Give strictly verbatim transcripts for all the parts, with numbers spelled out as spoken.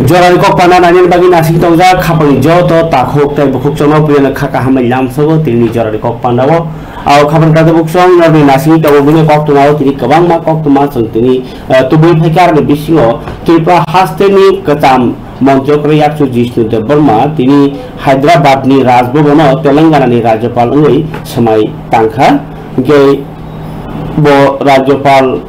Jorani kok panda nainani bagwi nasing tongjak khapangni joto takhuk tei bukhuk chongno puilano kha kaham bai lamsogo tini jorani kok pandao. Ao khapang tata buksong norni nasing tongo bini kok tongao tini kwbangma kok tongma chwng tini, eh, tubui phaikha aroni bisingo Tripura hasteni kwcham montri okra yakchu Jishnu Debbarma tini Hyderabadni Raj Bhavan-o Telanganani Rajyapal wngwi swmai tangkha. Hwnkhe bo Rajyapal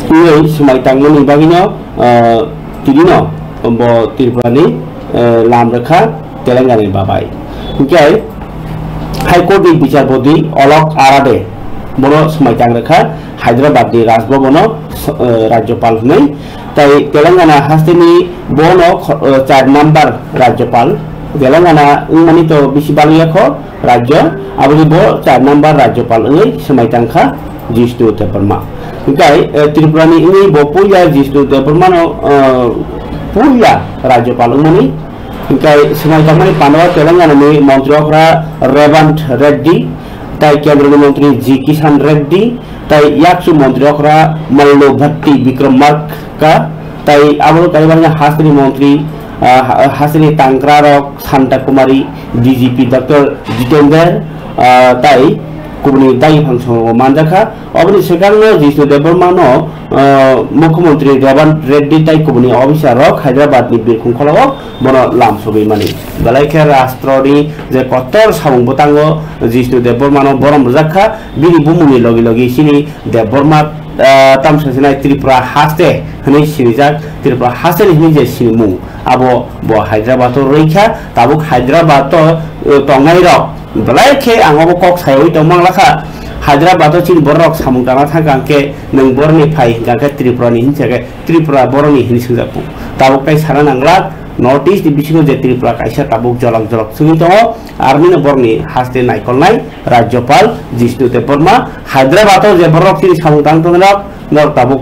wngwi swmai tangmani bagwino, ah, tinino bo Tripurani, eh, lam rwkha Telanganani babai. Hwnkhe High Court ni bicharboti Alok Arade bono swmai tang rwkha Hyderabad ni Raj Bhavan-o, eh, Rajyapal hwnwi. Tai Telangana hasteni bono kho-, eh, char number Rajyapal. Telangana wngmani to bisi balwi ya kho. Rajyo, aboni bo char number Rajyapal wngwi swmai tangkha Jishnu Debbarma. Hwnkhe, eh, Tripurani wngwi bo puila Jishnu Debbarmano, eh, puila Rajyapal wngmani. Hwnkhe swmai tangmani pandao Telanganani montri okra Revant Reddy, tai kendroni montri G Kishan Reddy, tai yakchu montri okra Mallu Bhatti Vikramarka, tai abo kaibarni hasteni montri, ah, ha-, hasteni tangkrarok Santa Kumari, D G P Doctor Jitendra, ah, tai kubuni dagi phangsongo manjakha. Oboni swkangno Jishnu Debbarmano, ah, Mukhyamantri Revant Reddy tai kubuni officer rok Hyderabad ni birkhung kholao bono lam sogwi mani. Belai khe rashtroni je kotor samung bwtango Jishnu Debbarmano borom rwjak kha, bini bumungni logi logi chini Debbarma, ah, tamsa sinai Tripura haste hwnwi sinijak, Tripura hasteni hwnwi je sinimung. Abo bo Hyderabad-o rwikha, tabuk Hyderabad-o, eh, tongnairok belai khe ang obo kok saiwi tongmang lakha. Hyderabad-o chini bororok samung tangna thangkha hwnkhe nwng boroni phai hwnkha khe Tripurani hinsa khe Tripura boroni hinwi swngjak bu. Tabuk tai sana nanglak North East ni bisingo je Tripura kaisa tabuk jolak jolak chwngwi tongo, aroni no boroni haste naikolnai Rajyapal Jishnu Debbarma Hyderabad-o je borok chini samung tang tongnai rok norok tabuk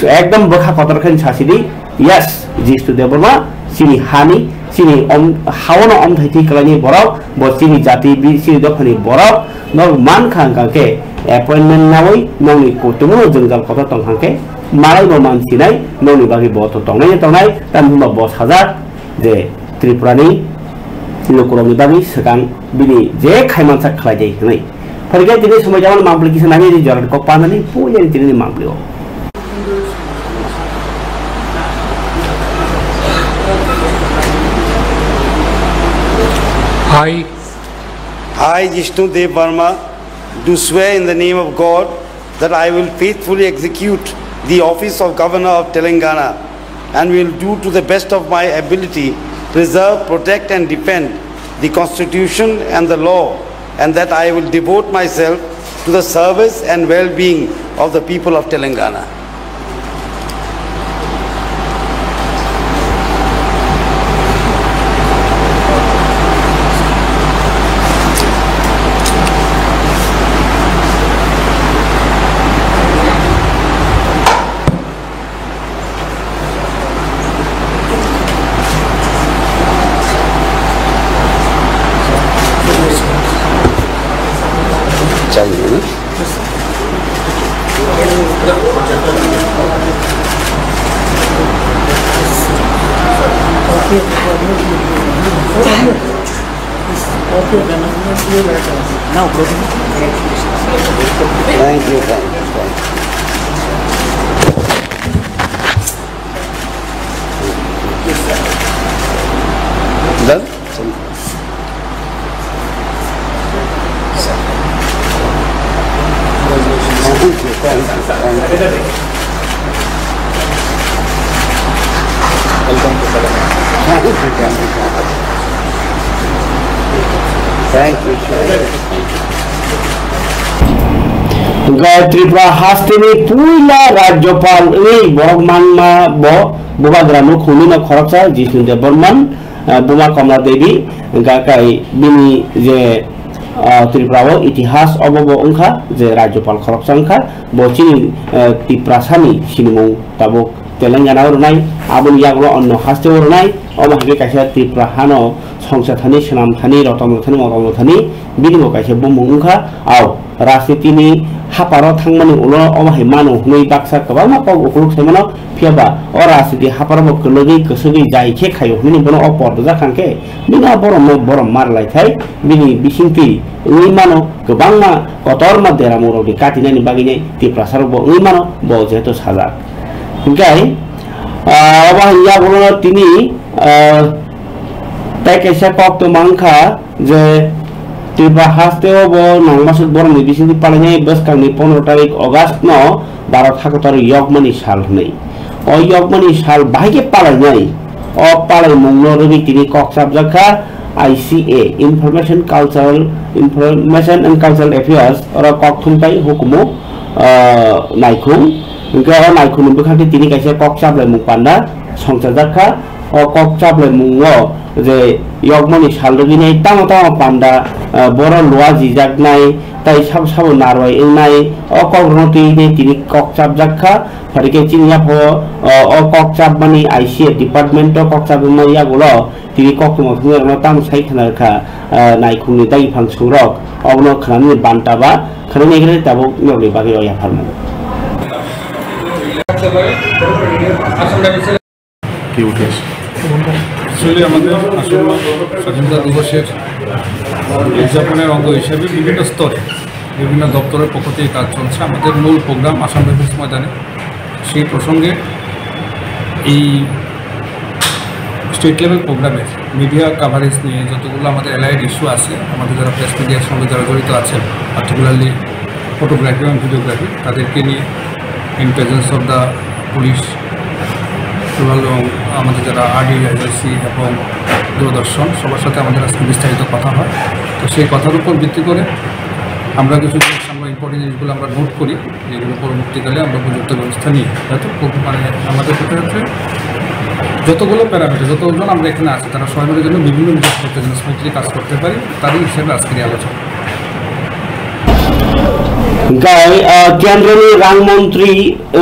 ekdom bwkha kotor khe sasi di. Yes, Jishnu Debbarma chini hani, chini om-, haono omthai thwi kwlaini borok, bo chini jati bi-, chini dophani borok, norok mankha hwnkha khe appointment naui nokni kutung-o jwngjal kotor tongkha khe malaibo mansinai, nokni bagwi bo to tongnai tongnai, tamni hwnba bo sajak je Tripurani lukurokni bagwi swkang bini je khaimansa khlai di hwnwi. Phai khe tini swmai jabani mampli kisa nangya di jorani kok panani puya ni tini ni mampli o. I, I, Jishnu Dev Verma, do swear in the name of God that I will faithfully execute the office of Governor of Telangana and will do to the best of my ability preserve, protect and defend the Constitution and the law, and that I will devote myself to the service and well-being of the people of Telangana. Thank you, thank you, thank you. Done? Thank you, thank you, thank you. Welcome to Telangana. Thank you, thank you, thank you. Thank you, thank you. Hwnkhe Tripura hasteni puila Rajyapal wngwi borok manma bo Bubagra nukhungni no khoroksa Jishnu Debbarma, ah, Buma Kamla Devi, hwnkha khe bini je, ah, Tripura o itihas obo bo wngkha je Rajyapal khoroksa wngkha, bo chini, ah, Tiprasani sinimung tabuk Telangana o rwnai, aboni yagulo onno haste o rwnai, omo hai khe kaisa Tripura hano songcha thani, swnam thani, rotom thani, motom thani, bini bo kaisa bumung wngkha, ao rajniti ni haparo thangmani ulo omo hai mano hwnwi baksa kwbangma kok ukuluk sai mano, phiya ba o rajniti haparo bo kwlwgwi kwswgwi jai khe khaio hwnwi bono o por rwjak kha khe bini a boromno borom mar lai thai bini bisingtwi wngwi mano kwbangma kotorma deramung rokni katinani bagwi nai Tiprasa rok bo wngwi mano bo jehetu sajak. Hinkhe, ah, obo hai yagulo tini, ah, tei kaisa kok tongma wngkha je Tripura hasteo bo nangmasuk borokni bisingtwi palainai bwskangni pondro tarik August no Bharat hakotor yokmani sal hwnwi. O yokmani sal bahai khe palainai. O palaimungno rwgwi tini kok chapjak kha I C A, Information Cultural, Information and Cultural Affairs, oro kok thumtai hukumu, ah, naikhung. Hinkhe o naikhungni bwkhakhe tini kaisa kok chaplaimung panda songchajak kha. O kok chaplaimungo je yokmani sal rwgwinai tamo tamo panda, ah, boro lua jijaknai tei sabo sabo narwai wngnai o kokrokno twiwi tini kok chapjak kha. Phai khe chini yapho, ah, o kok chapmani I C A department o kok chapmani yagulo tini koktwma thumnairokno tamo sai khna rwkha, ah, naikhungni dagi phang sungrok obono khnani banta ba khnani khe tabuk nokni bagwi o yapharmung. কি উঠে আসে? Actually আমাদের আসন্ন স্বাধীনতা দিবসের উদযাপনের অঙ্গ হিসেবে বিভিন্ন স্তরে বিভিন্ন দপ্তরের পক্ষ থেকে কাজ চলছে। আমাদের মূল প্রোগ্রাম আসাম রাইফেলস ময়দানে। সেই প্রসঙ্গে এই স্টেট লেভেল প্রোগ্রামের মিডিয়া কভারেজ নিয়ে যতগুলো আমাদের অ্যালায়েড ইস্যু আছে, আমাদের যারা প্রেস মিডিয়ার সঙ্গে যারা জড়িত আছেন, পার্টিকুলারলি ফটোগ্রাফি এবং ভিডিওগ্রাফি, তাদেরকে নিয়ে in presence of the police, এবং আমাদের যারা আরডিআইআরসি এবং দূরদর্শন, সবার সাথে আমাদের আজকে বিস্তারিত কথা হয়। তো সেই কথার উপর ভিত্তি করে আমরা কিছু জিনিস, আমরা ইম্পর্টেন্ট জিনিসগুলো আমরা নোট করি, যেগুলো পরবর্তীকালে আমরা উপযুক্ত ব্যবস্থা নিই। যাতে খুব, মানে, আমাদের ক্ষেত্রে হচ্ছে যতগুলো প্যারামিটার, যতজন আমরা এখানে আছি, তারা সবাই মিলে যেন বিভিন্ন নিজস্ব ক্ষেত্রে যেন স্মুথলি কাজ করতে পারি, তারই হিসেবে আজকের এই আলোচনা। Gai, ah, Kendroni rang montri,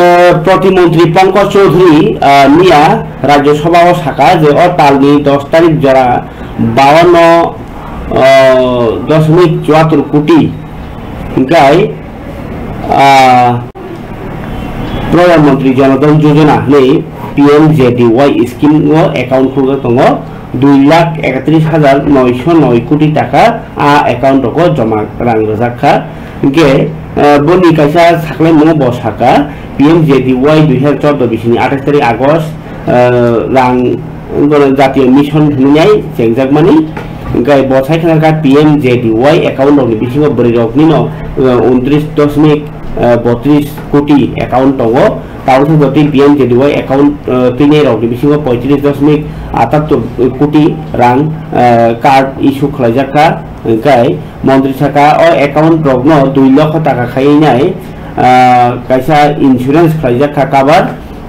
ah, protimontri Pankaj Chaudhary, ah, miya Rajya Sabha o saka je o talni dos tarik jora bawanno, ah, dosmik chuatur koti, gai, ah, Pradhan Mantri Jan Dhan Yojana hwnwi P M J D Y scheme o account khulwk tongo dui lakh ekatris hajar noisho noi koti taka a account rogo joma rang rwjak kha. Hinkhe, eh, boni kaisa saklaimung bo saka P M J D Y dui hazar chordo bisini athais tarik August, eh, rang Wngkha jatiyo mission hwnwi nai chengjakmani, hwnkhe bo sai khna kha P M J D Y account rokni bisingo bwrwi roknino, uh, untris dosmik, uh, botris koti account tongo. Tabuk jotoni P M J D Y account, uh, twinai rokni bisingo poitris dosmik atattor koti rang, uh, card issue khlaijak kha, hwnkhe montri saka o account rokno dui lokho taka khaiwi nai, uh, kaisa insurance khlaijak kha cover.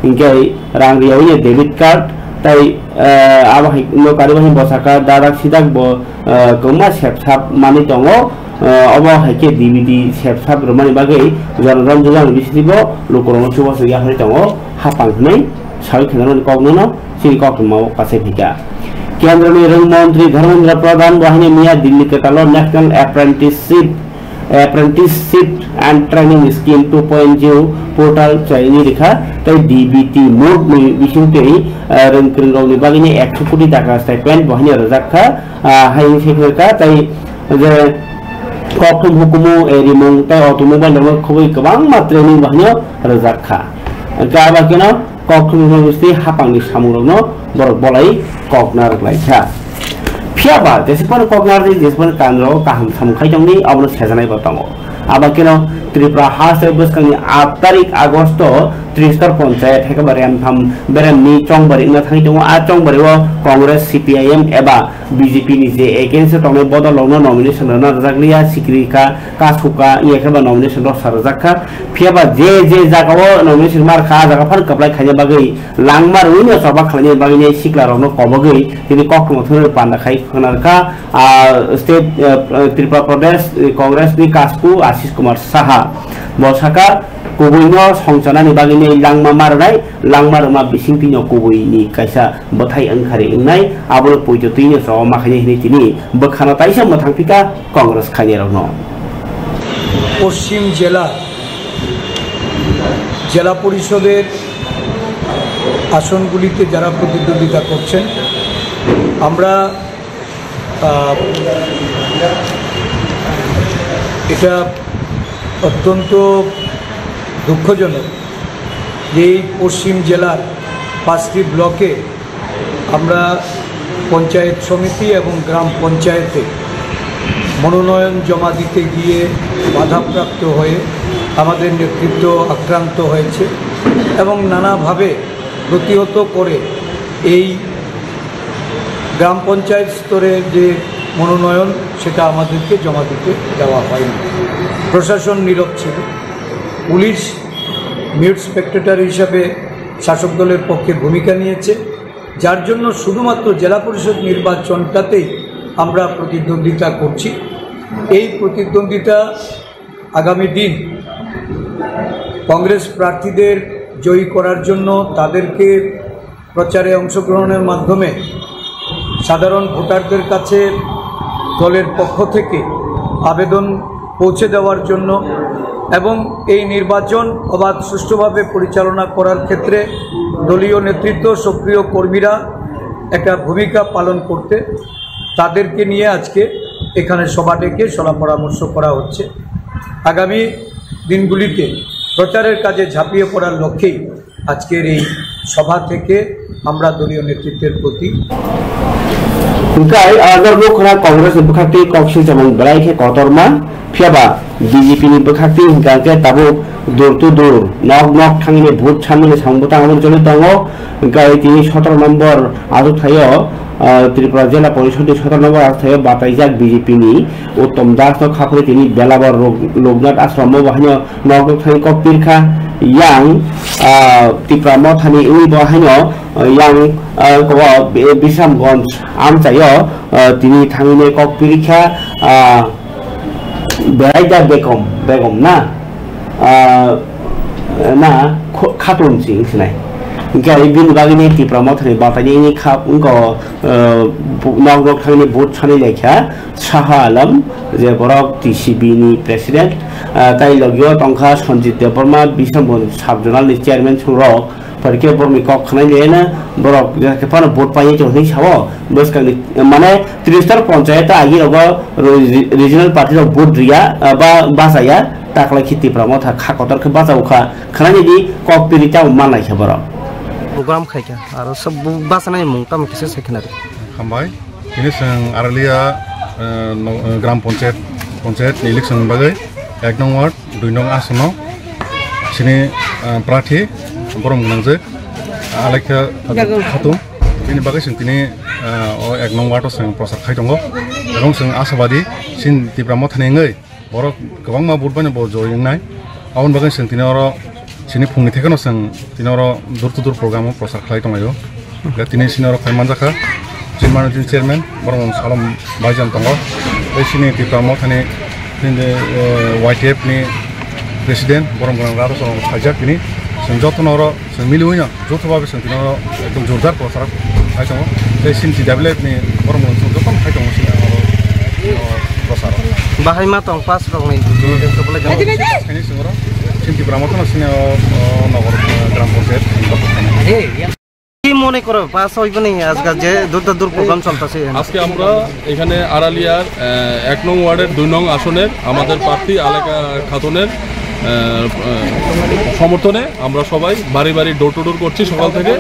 Hinkhe rang riyawini debit card tei, eh, abo hai no karwi bai bwsaka dadak sidak bo, eh, kwbangma sepsap manwi tongo. Eh, obo hai khe D V D sepsap rwmani bagwi Jan Dhan Yojana ni bisingo lukurokno chubachu yapharwi tongo. Hapang hwnwi sawi khenarmani kokno no chini koktwmao kasai phaikha. Kendroni rwng montri Dharmendra Pradhan bo haino miya Delhi kwtalo National Apprenticeship Apprenticeship and Training Scheme two point zero portal chayini rikha, tei D B T mode ni bisingtwi, ah, rwngkwrwng rokni bagwini ekso koti taka stipend bo haino rwjak kha, ah, hai wngwi kha, tei je kokthum hukumu, eh, rimung tei automobile rokno khobwi kwbangma training bo haino rwjak kha. Hwnkhe abo kheno Kokthumni bwsdi hapangni samungrokno borok bolai kok narwk lai kha. Phiya ba, jeswk phano kok narwkdi, jeswk phano kanro kaham samung khai tongdi, abono sejanai bo tongo. Abo kheno Tripura haste bwskangni aat tarik Agosto Tristor Ponchayat hai khe ba Remtham Beremni Chongbari wngna thangwi tongo. A Chongbari o Congress, C P I M eba B J P ni je against o tongnai bodol rokno nomination rwna rwjak liya, sikri kha, kasuk kha, wngya khe ba nomination rwsa rwjak kha. Phiya ba je je jaga o nomination mar kha, a jaga phano kwplai khaina bagwi langma rwino choba khlaina bagwi nai sikla rokno kobogwi tini koktwma thwngwi panda khai khwna rwkha, ah, state, ah, Tripura Pradesh, eh, Congress ni kasku Ashish Kumar Saha. Bo saka kubui no songchanani bagwi nai langma ma rwnai, langma rwma bisingtwi no kubui ni kaisa bwthai wngkhari wngnai, abono poito twi no choba ma khainai hinwi tini bwkhano taisa mwthang phika Congress khainai rokno. পশ্চিম জেলার জেলা পরিষদের আসনগুলিতে যারা প্রতিদ্বন্দ্বিতা করছেন, আমরা, আহ, এটা অত্যন্ত দুঃখজনক যে এই পশ্চিম জেলার পাঁচটি ব্লকে আমরা পঞ্চায়েত সমিতি এবং গ্রাম পঞ্চায়েতে মনোনয়ন জমা দিতে গিয়ে বাধাপ্রাপ্ত হয়ে আমাদের নেতৃত্ব আক্রান্ত হয়েছে এবং নানাভাবে প্রতিহত করে এই গ্রাম পঞ্চায়েত স্তরে যে মনোনয়ন, সেটা আমাদেরকে জমা দিতে দেওয়া হয়নি। প্রশাসন নীরব ছিল। পুলিশ মিউট স্পেক্টেটর হিসাবে শাসক দলের পক্ষে ভূমিকা নিয়েছে, যার জন্য শুধুমাত্র জেলা পরিষদ নির্বাচনটাতেই আমরা প্রতিদ্বন্দ্বিতা করছি। এই প্রতিদ্বন্দ্বিতা আগামী দিন কংগ্রেস প্রার্থীদের জয়ী করার জন্য, তাদেরকে প্রচারে অংশগ্রহণের মাধ্যমে সাধারণ ভোটারদের কাছে দলের পক্ষ থেকে আবেদন পৌঁছে দেওয়ার জন্য এবং এই নির্বাচন অবাধ সুষ্ঠুভাবে পরিচালনা করার ক্ষেত্রে দলীয় নেতৃত্ব, সক্রিয় কর্মীরা একটা ভূমিকা পালন করতে, তাদেরকে নিয়ে আজকে এখানে সভা ডেকে সলা পরামর্শ করা হচ্ছে। আগামী দিনগুলিতে প্রচারের কাজে ঝাঁপিয়ে পড়ার লক্ষ্যেই আজকের এই সভা থেকে আমরা দলীয় নেতৃত্বের প্রতি Hingke agar bo khora Congress ni bwkhak twi kok swijamung belai khe kotorma, phiya ba B J P ni bwkhak twi hingka khe tabuk door to door, nok nok thangwi vote sanmani samung bwtang abo choli tongo. Hingke tini sotoro nombor achuk thaio, ah, Tripura Jila Porishod ni sotoro nombor achuk thaio bataijak B J P ni Uttom Das no khaphre tini Belabor Lok-, Loknath Ashram o bo haino nok nok thangwi kok pirkha. Yang, ah, Tipra Mothani wngwi bo haino, ah, yang, ah, kobo Bi-, Bisramganj amchaio, ah, tini thangwi kok pirkha, ah, Beraida Begum, Begum na, ah, na kho-, Khatun si wngsinai. Hingke bini bagwini Tipra Mothani bataini wngwi kha, wngko, ah, bu-, nok nok thangwi vote sanwi laikha. Saha Alam, je borok T C B ni president, ah, tai logio tongkha Sanjit Debbarma, Bisramganj sub zonal ni chairman songrok, porikhe borokni kok khwnai lena borok je khe phano vote painai tong hinwi sao, bwskangni, mane, Tristar ponchayat agi rogo re-, regional party rok vote riya, ah, ba bachaya, taklai khe Tipra Motha kha kotor khe bachao kha, khwnai di kok piri tamo manlai khe borok. Program khaikha, aro sab bu-, bachanai mung tamo kisa sai khna rw. Hambai. Tini chwng Aralia, eh, no, eh, Gram Panchayat, Panchayat ni election ni bagwi ek nong ward, dui nong asono chini, eh, prarthi borom gwnangjak Alaikha Begum. Khatung. Bini bagwi chwng tini, eh, o ek nong ward o chwng prochar khai tongo. Ebong chwng ashabadi chini Tipra Mothani wngwi borok kwbangma vote baino bo joy wngnai. Aboni bagwi chwng tini oro chini phungni thekeno chwng tini oro door to door program o prochar khlai tonglaio. Hwnkhe tini chini oro phai manjakha chini managing chairman, borok mung Salom Baijan tongo. Tei chini Tipra Mothani, chini, eh, Y T F ni president, borok mung Radha Chorong phaijak tini. Chwng jotono oro chwng miliwi no joto babe chwng tini oro ekdom jordar prochar khai tongo. Tei chini T W F ni borok mung chwng jotono khai tongo chini oro, oro prochar o. Bahai ma tong pass rok ni. Chini chwng oro chini Tipra Mothano chini o, o nogor, eh, gram panchayat. Ki mone koro pass oi bini ajkal je dur to dur program cholta se. আজকে আমরা এখানে আড়ালিয়ার, আহ, এক নং ওয়ার্ডের দুই নং আসনের আমাদের প্রার্থী আলেখা খাতুনের, আহ, আহ, সমর্থনে আমরা সবাই বাড়ি বাড়ি ডোর টু ডোর করছি সকাল থেকে।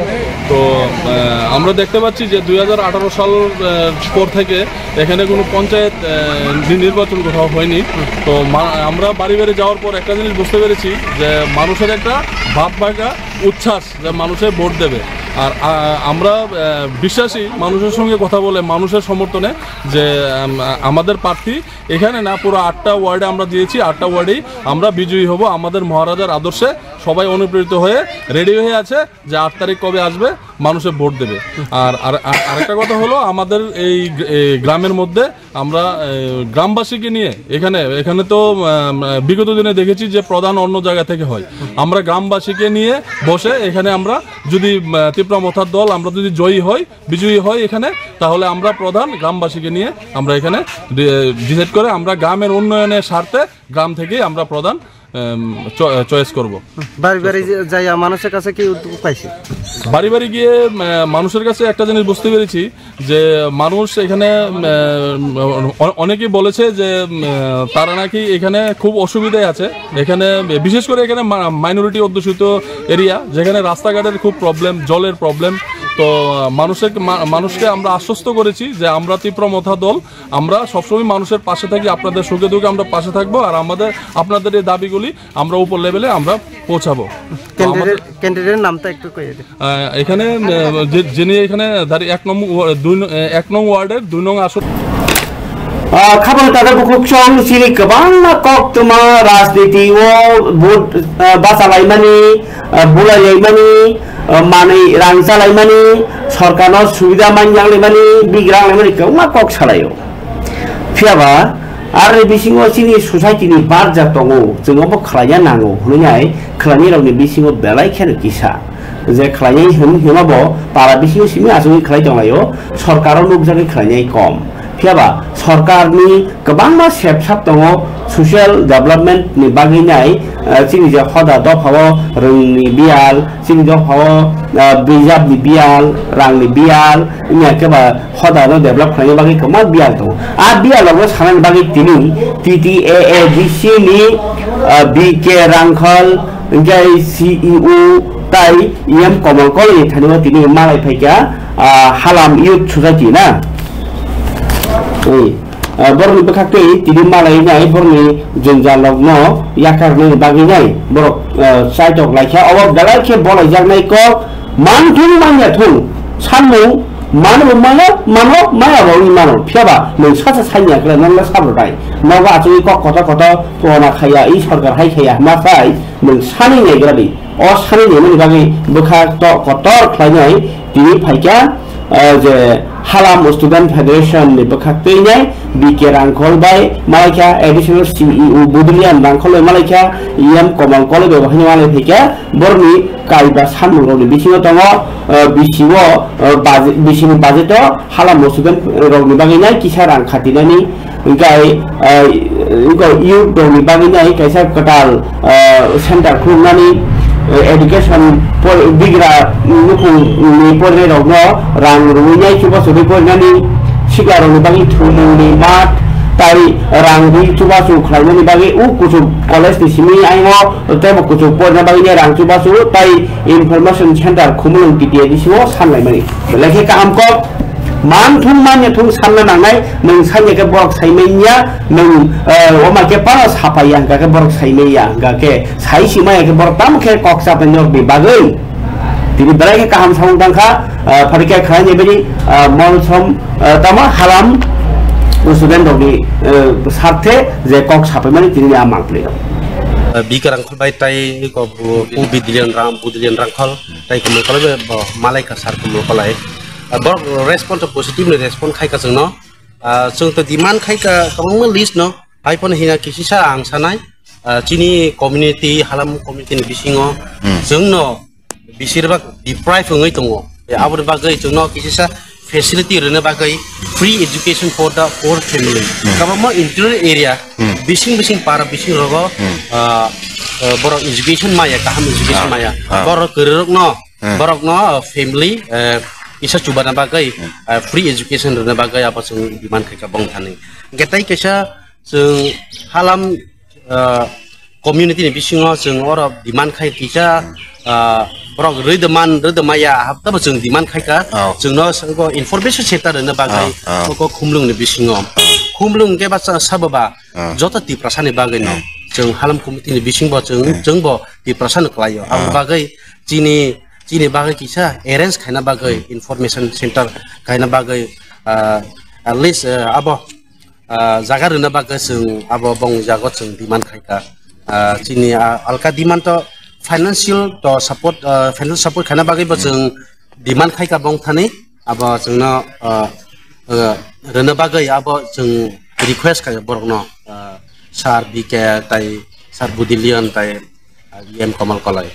তো, আহ, আমরা দেখতে পাচ্ছি যে দুই হাজার আঠারো সাল, আহ, পর থেকে এখানে কোনো পঞ্চায়েত, আহ, নি-, নির্বাচন কোথাও হয়নি। তো মা-, আমরা বাড়ি বাড়ি যাওয়ার পর একটা জিনিস বুঝতে পেরেছি যে মানুষের একটা ভাব ভাঙা উচ্ছ্বাস যে মানুষে ভোট দেবে। আর, আহ, আমরা, আহ, বিশ্বাসী মানুষের সঙ্গে কথা বলে মানুষের সমর্থনে যে, আম, আমাদের প্রার্থী এখানে না, পুরো আটটা ওয়ার্ডে আমরা দিয়েছি, আটটা ওয়ার্ডেই আমরা বিজয়ী হব। আমাদের মহারাজার আদর্শে সবাই অনুপ্রেরিত হয়ে রেডি হয়ে আছে যে আট তারিখ কবে আসবে, মানুষে ভোট দেবে। আর, আর, আর আরেকটা কথা হলো, আমাদের এই, এই গ্রামের মধ্যে আমরা, এ, গ্রামবাসীকে নিয়ে এখানে, এখানে তো, আম, বিগত দিনে দেখেছি যে প্রধান অন্য জায়গা থেকে হয়। আমরা গ্রামবাসীকে নিয়ে বসে এখানে আমরা যদি, আহ, তিপ্রা মথার দল আমরা যদি জয়ী হই, বিজয়ী হই এখানে, তাহলে আমরা প্রধান গ্রামবাসীকে নিয়ে আমরা এখানে ডি-, ডিসাইড করে আমরা গ্রামের উন্নয়নের স্বার্থে গ্রাম থেকেই আমরা প্রধান এম, চ-, চয়েস করব। বাড়ি বাড়ি যে যাইয়া মানুষের কাছে কি উদ্যোগ পাইছে? বাড়ি বাড়ি গিয়ে, আহ, মানুষের কাছে একটা জিনিস বুঝতে পেরেছি যে মানুষ এখানে, আহ, অ-, অনেকেই বলেছে যে, আহ, তারা নাকি এখানে খুব অসুবিধায় আছে। এখানে বিশেষ করে এখানে মা-, মাইনরিটি অধ্যুষিত এরিয়া, যেখানে রাস্তাঘাটের খুব প্রবলেম, জলের প্রবলেম। তো, আহ, মানুষের মা-, মানুষকে আমরা আশ্বস্ত করেছি যে আমরা তীব্র মথা দল, আমরা সবসময় মানুষের পাশে থাকি, আপনাদের সুখে দুঃখে আমরা পাশে থাকবো। আর আমাদের, আপনাদের এই দাবিগুলি আমরা উপর লেভেলে আমরা পৌঁছাবো। তো আমাদের ক্যান্ডিডেট, ক্যান্ডিডেটের নামটা একটু কইয়ে দিন। আহ, এখানে, আহ, যে-, যিনি এখানে দাঁড়িয়ে এক নম্বর ওয়া-, দুই ন-, আহ, এক নং ওয়ার্ডের দুই নং আসন। Ah, khabang tada bukhuk chong chini kwbangma koktwma rajniti o vote, ah, bachalaimani, ah, bulailaimani, ah, manwi rang chalaimani, sorkarno subida manjak laimani, bigrang laimani kwbangma kok salaio. Phiyaba, aroni bisingo chini society ni barja tongo, chwng obo khlaina nango hwnwi nai khlainai rokni bisingo belai kheno kisa. Je khlainai hwn-, hwnba bo para bisingo simi achugwi khlai tonglaio, sorkaro nukjagwi khlainai kom. Phiyaba sorkarni kwbangma sepsap tongo social development ni bagwi nai, eh, chini je hoda dophao rwngni biyal, chini dophao, eh, bijapni biyal, rangni biyal, wngya khe ba hoda no develop khlaina bagwi kwbangma biyal tongo. A biyal rokno sanani bagwi tini T T A A D C ni, eh, B K Rangkhol, hingke C E O tai E M Komol Koloi ni thani o tini malai phaikha, ah, Halam Youth Society na. Ui, ah, borokni bwkhak tei tini malai nai borokni jwngjal rokno yakarnani bagwi nai borok, ah, chaitok laikha. Obo belai khe bolaijaknai kok manthung manya thung sanmung mano mano mano maya bo wngwi mano. Phiyaba nwng sacha sanya khe nokno sabrotai nogo achugwi kok kotor kotor pona khaya, i sorkar hai khaya hwnma sai. Nwng sani naigra di. O sani naimani bagwi bwkha to-, kotor khlainai tini phaikha, eh, je Halam Student Federation ni bwkhak twi nai B K Rangkhol bai malaikha, Additional C E O Budlian Rangkhol bai malaikha, E M Komol Koloi bai bo haino malai phaikha, borokni kaiba samung rokni bisingo tongo, eh, B C o, eh, budget, B C ni budget o Halam Student rokni bagwi nai kisa rang khatinani, Hingkai, eh, hingkai youth rokni bagwi nai kaisa kwtal, eh, center khuluknani, eh, education por-, bigra nukhungni porinai rokno rang rwui nai chubachu rwi porinani, sikla rokni bagwi thumungni mat tai rang rwi chubachu khlainani bagwi o kuchuk college ni simi aino teibo kuchuk porina bagwi nai rang chubachu tai information center Khumulwng T T A D C o sanlaimani. Belai khe kaham kok. Manthung manya thung sanna nangnai, nwng sanya khe borok saimanya, nwng, eh, wama khe pano sapaiya hwnkha khe borok saimanya, hwnkha khe sai simaya khe borok tamo khe kok chapnai norokni bagwi. Tini belai khe kaham samung tangkha, eh, phari khe khlai nai bini, eh, Molsom, eh, tamo Halam student rokni, eh, sarthe je kok sapaimani tini a mangpli. Eh, B K Rangkhol bai tai ko bu, bu Budlian Rang-, Budlian Rangkhol tai Komol Koloi bo malai ka sar Komol Koloi. Ah, borok response to positive ni respond khai ka chwngno. Ah, chwng to demand khai ka kwbangma list no. Hai phano hina kisisa ang sanai. Ah, chini community, Halam community ni bisingo Hmm. chwngno bisirbak deprive wngwi tongo. Hmm. Aboni bagwi chwngno kisisa facility rwna bagwi free education for the poor family. Hmm. Kwbangma interior area, Hmm. bising bising para bising rogo, Hmm. ah, ah, borok education maya, kaham education Ah. maya. Ah. Borok kwrwirokno Hmm. Borokno, uh, family, uh, kisa chubana bagwi, Hmm. uh, free education rwna bagwi abo chwng demand khaikha bongthani. Hwnkhe tei kaisa chwng Halam, uh, community ni bisingo chwng oro demand khai kisa, Hmm. uh, borok rwdwman, rwdwmaya, haptabo chwng demand khaikha. Oh. Chwngno sabo information center rwna bagwi, Oh, oh. oko Khumlwngni bisingo. Oh. Khumlwng hwnkhe basa sabo ba, Oh. joto Tiprasani bagwino. Hmm. Chwng Halam committee ni bisingbo chwng, Hmm. chwngbo Tiprasano khlaio. Abo Oh. bagwi chini, chini bagwi kisa arrange khaina bagwi, Hmm. information center khaina bagwi, ah, at least, ah, abo, ah, jaga rwna bagwi chwng abo bong jago chwng demand khaikha. Ah, chini, ah, alka demand to financial to support, ah, financial support khaina bagwi bo Hmm. chwng demand khaikha bongthani abo chwngno, ah, ah, rwna bagwi abo chwng request khaio borokno, ah, Sir B K tai Sir Budilion tai, ah, E M Komol Koloi.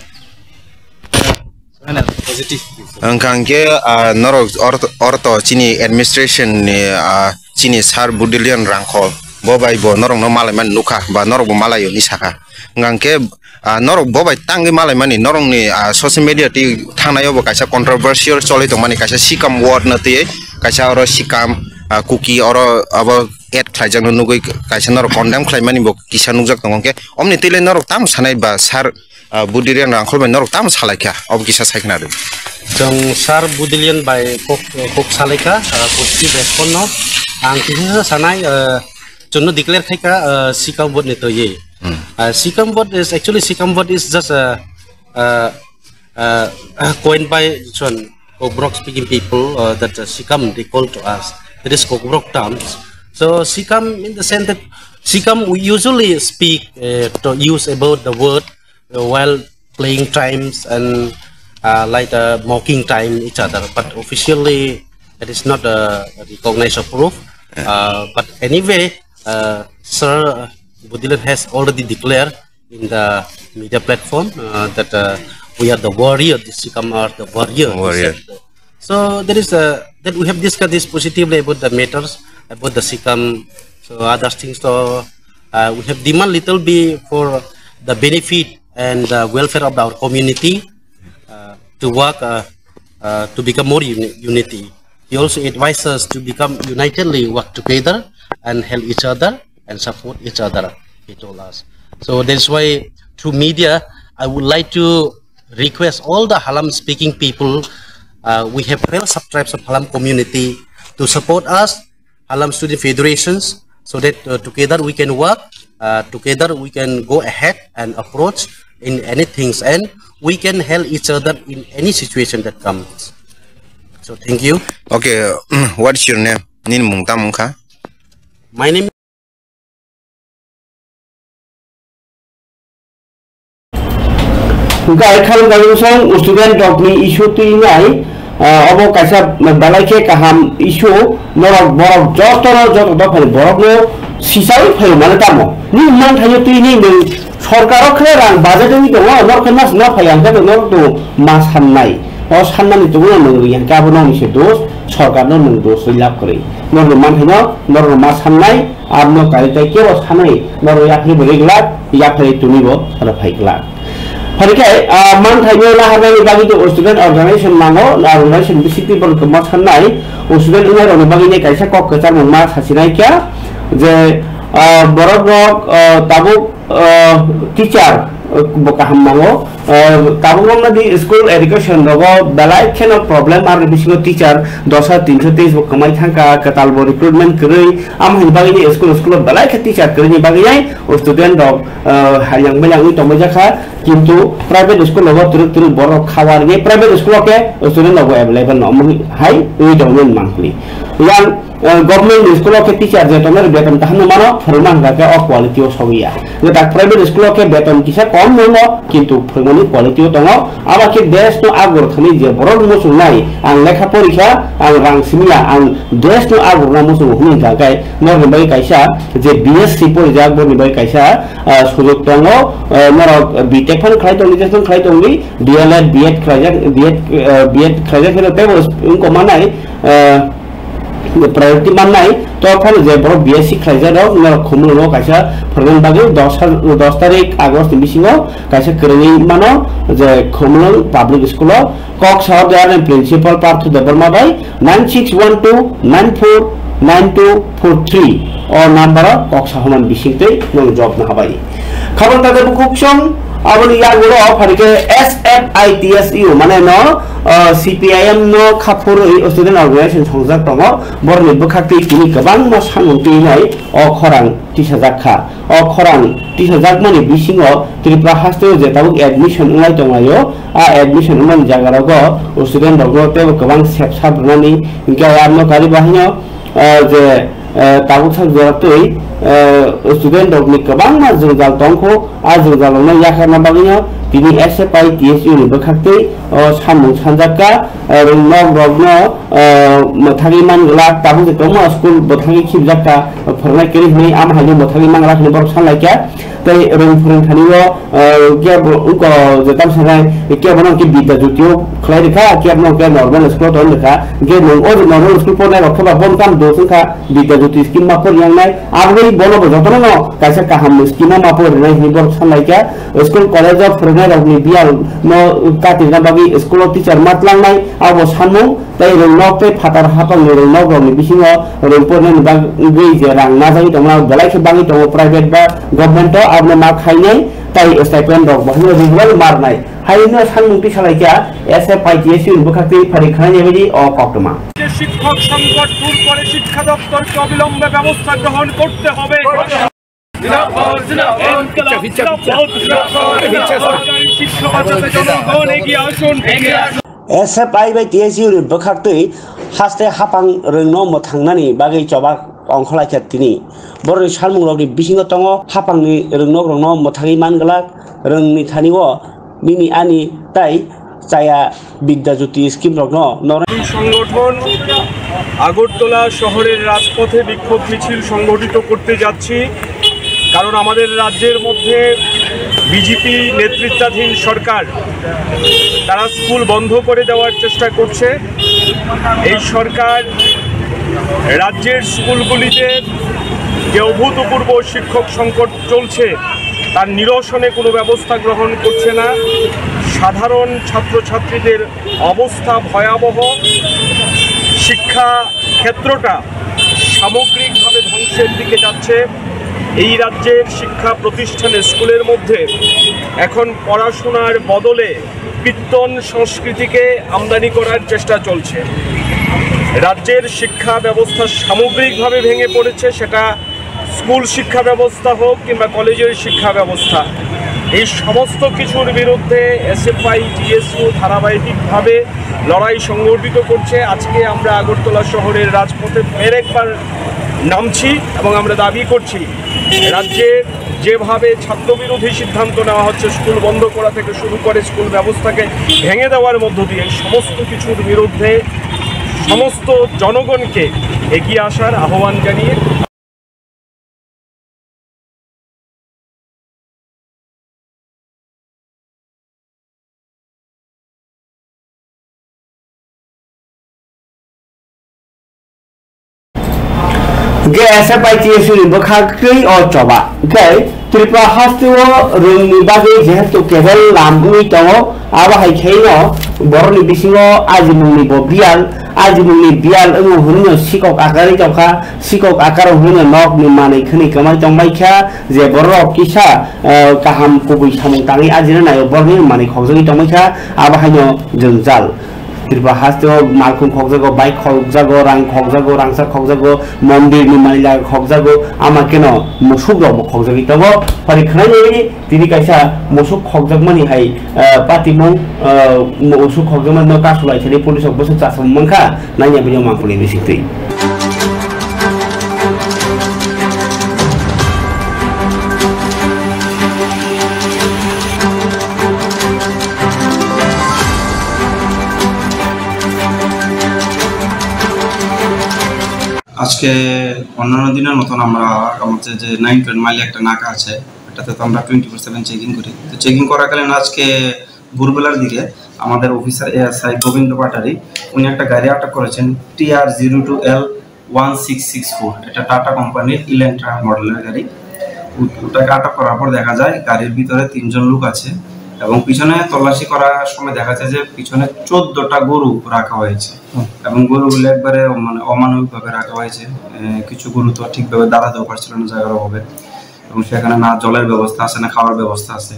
Positive. Wngkha hwnkhe, ah, norok orto, orto chini administration ni, ah, chini Sir Budilion Rangkhol. bo bai bo norokno malaimani nukha ba norokbo malaio hinwi sakha. Hwnkhe, ah, norok bo bai tangwi malaimani norokni, ah, social media twi thangnaio bo kaisa controversial choli tongmani, kaisa sikam word no twiwi kaisa oro sikam, ah, kuki oro abo add khlaijakno nugwi kaisa norok condemn khlaimani bo kisa nukjak tongo. Hwnkhe omni twi le norok tamo sanai ba sir, ah, Budirian Rangkhol bai norok tamo salaikha, obo kisa sai khna rw. Chwng sir Budirian bai kok, kok salaikha, ah, positive response no. Ang kisa sa sanai, ah, chwngno declare khaikha, ah, sikam word ni twiwi. Hmm. Ah, sikam word is actually, sikam word is just a, ah, ah, coined by Kokborok speaking people, uh, that, uh, sikam they call to us. That is Kokborok terms. So sikam in the sense that sikam we usually speak, uh, to use about the word, uh, while playing times and, uh, like, uh, mocking time each other. But officially, that is not, uh, recognized or proof. Uh, but anyway, uh, Sir Budilan has already declared in the media platform, uh, that, uh, we are the warrior, the Sikam are the warrior, he Warrior. said. So there is a, that we have discussed this positively about the matters, about the Sikam, so other things. So, uh, we have demand little bit for the benefit and the welfare of our community, uh, to work, uh, uh, to become more uni-, unity. He also advised us to become unitedly work together and help each other and support each other, he told us. So that's why through media, I would like to request all the Hallam speaking people, uh, we have twelve subtribes of Hallam community to support us, Hallam Student Federations, so that, uh, together we can work, uh, together we can go ahead and approach in any things, and we can help each other in any situation that comes. So thank you. Okay, what's your name? Nini mung tamo wngkha? My name Hwnkhe ai khalmung kaiwi song student rokni issue twi nai, ah, obo kaisa belai khe kaham issue, norok borok jotono joto dophani borokno sichawi phaio mane tamo. Nini manthaino twi nini nwng sorkaro khe rang budget wngwi tongo, norok khe mas ma phai ang khe norok to ma sannai. O sannani tubuna nwng riyang khe abo nokni se dos, sorkarno nwng dos ri lab kwrwi. Norokni manthaino norokno ma sannai, Abno kari tai kebo sanai, norok yaphri bo rik lak, yaphri tuni bo rw phai glak. Phari khe, ah, manthaino naharnani bagwi to student organization nango, organization bisingtwi borok ma sannai, student wngnairokni bagwi nai kaisa kok kwcharmung ma sasinai kha je, ah, borok rok, ah, tabuk, ah, teacher, ah, bo kaham nango, Ah, tabuk romna di school education rogo belai kheno problem, ar bisingo teacher dos hajar tinso teis bo kwmai thangkha, kwtal bo recruitment kwrwi, amo hini bagwi ni school, school o belai khe teacher kwrwi ni bagwi nai student rok, ah, hayang belai wngwi tongmai jakha, kintu private school rogo twrwk twrwk borok khawarni private school o khe student rok bo available no, omo hai wngwi tongmani mankli. Yang Eh, government school o khe teacher je tongnai beton kaham no mano, phwrwngma hwnkha khe o quality o sogwi ya. Je tak private school o khe beton kisa kom no mo, kintu phwrwngmani quality o tongo. Abo khe desh no agur thani je borok muchungnai, ang lekha porikha, ang rang simiya, ang desh no agur na muchungo hwnwi hwnkha khe norokni bagwi kaisa je B S C porijak borokni bagwi kaisa, ah, sujok tongo, eh, norok B Tech phan khlai tongdi, je phan khlai tongdi, D L Ed, B Ed khlaijak, B Ed, eh, B Ed khlaijak hino teibo wngkok manai, eh, priority mannai, to phano je borok B S C khlaijak rok, norok Khumulwngo kaisa phwrwngna bagwi dos har-, dos tarik August ni bisingo kaisa kwrwngwi mano je Khumulwng Public School o kok sao de ani principal Parthu Debbarma bai nine six one two nine four nine two four three o number o kok sahoman bisingtwi nwng job no habai. Khabang taja bukhuk song, aboni yagulo pharikhe S F I T S U, mane no, uh, C P I M no khaphurwi student organization songjak tongo, boroni bwkhak twi tini kwbangma samung twi nai o khorang tisajak kha. O khorang tisajakmani bisingo Tripura hasteo je tabuk admission wnglai tonglaio, a admission wngmani jagarogo student rokno teibo kwbang sepsa rwnani, hinkhe arno kari bahaino, ah, je, ah, tabuk sak jora twi, ah, student rokni kwbangma jwngjal tongkho, a jwngjal rokno yakarna bagwino tini S F I T S U ni bwkhaktwi o samung sanjakka, ah, nok rokno, ah, mwthagwi man glak, tabuk je kwbangma school bwthagwi khibjakka, phwrwngnai kwrwi hwnwi, amo haino mwthagwi man glak hwnwi borok sanlaikha. Tei rwng phwrwng thani o, eh, kebo wngko je tam sanai, kebo no khe Bidya Jyoti o khlai rwkha, kebo no khe normal school o ton rwkha. Khe nwng o normal school pornai rok khe ba bon kam dos wngkha, Bidya Jyoti scheme ma pori yang nai. Aboni bono bo jotono no kaisa kaham scheme ma pori nai hinwi borok sanlai kha. School college o phwrwngnai rok ni biyal no katirna bagwi school o teacher ma tlangnai, abo sanmung. Tei rwngnok tei phatar hapangni rwngnok rokni bisingo rwng pornani bagwi je rang najagwi tongmani belai khe bangwi tongo private ba government o, abono ma khainai tei stipend rok bo haino regular ma rwnai. Haino sangmung twi salaikha S F I T S U ni bwkhak twi pharik khlainai bagwi o koktwma. যে শিক্ষক সংকট দূর করে শিক্ষা দপ্তরকে অবিলম্বে ব্যবস্থা গ্রহণ করতে হবে। সরকারি শিক্ষা বাঁচাতে জনগণ এগিয়ে আসুন। S F I bai T S U ni bwkhaktwi haste hapang rwngno mwthangnani bagwi choba ongkhorlaikha tini. Borokni salmungrokni bisingo tongo hapangni rwngnok rokno mwthangwi man glak, rwngni thani o nini ani tai chaya Bidya Jyoti scheme rokno nornai. সংগঠন আগরতলা শহরের রাজপথে বিক্ষোভ মিছিল সংগঠিত করতে যাচ্ছি, কারণ আমাদের রাজ্যের মধ্যে বিজেপি নেতৃত্বাধীন সরকার, তারা স্কুল বন্ধ করে দেওয়ার চেষ্টা করছে। এই সরকার রাজ্যের স্কুলগুলিতে যে অভূতপূর্ব শিক্ষক সংকট চলছে, তার নিরসনে কোনো ব্যবস্থা গ্রহণ করছে না। সাধারণ ছাত্রছাত্রীদের অবস্থা ভয়াবহ। শিক্ষা ক্ষেত্রটা সামগ্রিকভাবে ধ্বংসের দিকে যাচ্ছে। এই রাজ্যের শিক্ষা প্রতিষ্ঠানে, স্কুলের মধ্যে এখন পড়াশোনার বদলে কীর্তন সংস্কৃতিকে আমদানি করার চেষ্টা চলছে। রাজ্যের শিক্ষা ব্যবস্থা সামগ্রিকভাবে ভেঙে পড়েছে, সেটা স্কুল শিক্ষা ব্যবস্থা হোক কিংবা কলেজের শিক্ষা ব্যবস্থা, এই সমস্ত কিছুর বিরুদ্ধে এসএফআই টিএসইউ ধারাবাহিকভাবে লড়াই সংগঠিত করছে। আজকে আমরা আগরতলা শহরের রাজপথে ফের একবার নামছি এবং আমরা দাবি করছি, রাজ্যে যেভাবে ছাত্রবিরোধী সিদ্ধান্ত নেওয়া হচ্ছে, স্কুল বন্ধ করা থেকে শুরু করে স্কুল ব্যবস্থাকে ভেঙে দেওয়ার মধ্য দিয়ে, এই সমস্ত কিছুর বিরুদ্ধে সমস্ত জনগণকে এগিয়ে আসার আহ্বান জানিয়ে Hwnkhe S F I T S U ni bwkhak twi o choba. Hwnkhe Tripura haste o rwngni bagwi jehetu kebel lam wngwi tongo, abo hai khaino borokni bisingo ajimungni bo biyal, ajimungni biyal wngwi hwnwi no sikok akarwi tongkha, sikok akaro hwnwi no nokni manwi khwnwi kwmai tongbaikha, je borok kisa, eh, kaham kubui samung tangwi ajina naio, borokni manwi khokjagwi tongbaikha, abo haino jwngjal. Tripura haste o malkhung khokjago, bike khokjago, rang khokjago, rangchak khokjago, mondir ni manila khokjago, ama keno musuk rok bo khokjagwi tongo. Phari khwnai nini tini kaisa musuk khokjakmani hai, eh, patimung, eh, musuk khokjakmani no kasu lai thani police rok bwswk chasam mankha, naiya bini mangpili bisingtwi. আজকে অন্যান্য দিনের মতন আমরা আমাদের যে nine ten মাইলে একটা নাকা আছে, এটাতে তো আমরা টোয়েন্টি ফোর সেভেন চেকিং করি। তো চেকিং করাকালীন আজকে ভোরবেলার দিকে আমাদের অফিসার এএসআই গোবিন্দ পাটারি, উনি একটা গাড়ি আটক করেছেন, TR zero two L one six six four, এটা টাটা কোম্পানির ইল্যান্ট্রা মডেলের গাড়ি। ও-, ওটাকে আটক করার পর দেখা যায় গাড়ির ভিতরে তিনজন লোক আছে এবং পিছনে তল্লাশি করার সময় দেখা যায় যে পিছনে চোদ্দটা গরু রাখা হয়েছে। হুম। এবং গরুগুলো একবারে মানে অমানবিকভাবে রাখা হয়েছে। এ, কিছু গরু তো ঠিকভাবে দাঁড়াতেও পারছিল না জায়গার অভাবে, এবং সেখানে না জলের ব্যবস্থা আছে, না খাওয়ার ব্যবস্থা আছে,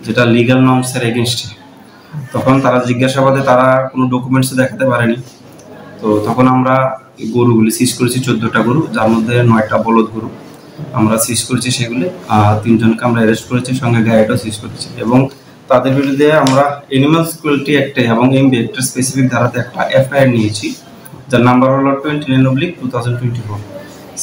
যেটা লিগ্যাল নর্মসের এগেনস্টে। তখন তারা জিজ্ঞাসাবাদে তারা কোনো ডকুমেন্টস দেখাতে পারেনি। তো তখন আমরা এই গরুগুলি সিজ করেছি, চোদ্দটা গরু, যার মধ্যে নয়টা বলদ গরু আমরা সিজ করেছি সেগুলি। আর তিনজনকে আমরা অ্যারেস্ট করেছি, সঙ্গে গাড়িটাও সিজ করেছি। এবং তাদের বিরুদ্ধে আমরা অ্যানিমালস ক্রুয়েলটি অ্যাক্টে এবং এমবি অ্যাক্টের স্পেসিফিক ধারাতে একটা এফআইআর নিয়েছি, যার নাম্বার হলো twenty nine oblique two thousand twenty four.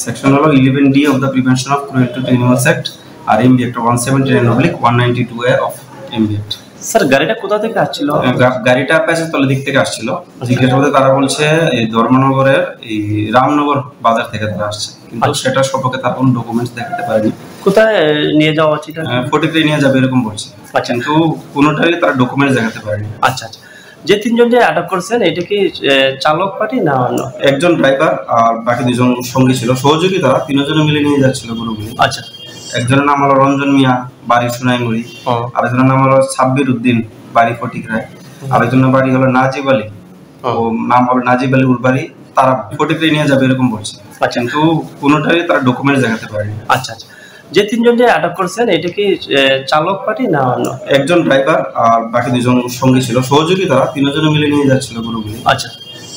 Section হলো eleven D of the prevention of cruelty to animals act আর MB act one seventy nine oblique one ninety two A of MB act. Sir, গাড়িটা কোথা থেকে আসছিল? গা-, গাড়িটা প্যাসেজতলা দিক থেকে আসছিল। আচ্ছা। জিজ্ঞাসাবাদে তারা বলছে এই ধর্মনগরের এই রামনগর বাজার থেকে তারা আসছে, কিন্তু আচ্ছা। সেটা সম্পর্কে তারা কোনো ডকুমেন্টস দেখাতে পারেনি। কোথায় নিয়ে যাওয়া হচ্ছে এটা? আহ, ফটিকরায় নিয়ে যাবে এরকম বলছে। আচ্ছা। কিন্তু কোনোটারই তারা ডকুমেন্টস দেখাতে পারেনি। আচ্ছা, আচ্ছা। যে তিনজন যে আটক করছেন, এটা কি, এ, চালক পার্টি না অন্য? একজন ড্রাইভার আর বাকি দুজন সঙ্গী ছিল, সহযোগী তারা, তিনজনে মিলে নিয়ে যাচ্ছিল গরুগুলি। আচ্ছা। একজনের নাম হলো রঞ্জন মিয়া, বাড়ি সোনাইমুড়ি। ও। আরেকজনের নাম হলো সাব্বির উদ্দিন, বাড়ি ফটিকরায়। হুম। আরেকজনের বাড়ি হলো নাজিব আলী। ও। ও নাম হলো নাজিব আলী, ওর বাড়ি তারা ফটিকরায় নিয়ে যাবে এরকম বলছে। আচ্ছা। কিন্তু কোনোটারই তারা ডকুমেন্টস দেখাতে পারেনি। আচ্ছা, আচ্ছা। যে তিনজন যে আটক করছেন, এটা কি, এ, চালক পার্টি না অন্য? একজন ড্রাইভার আর বাকি দুজন সঙ্গী ছিল, সহযোগী তারা, তিনজনে মিলে নিয়ে যাচ্ছিল গরুগুলি। আচ্ছা।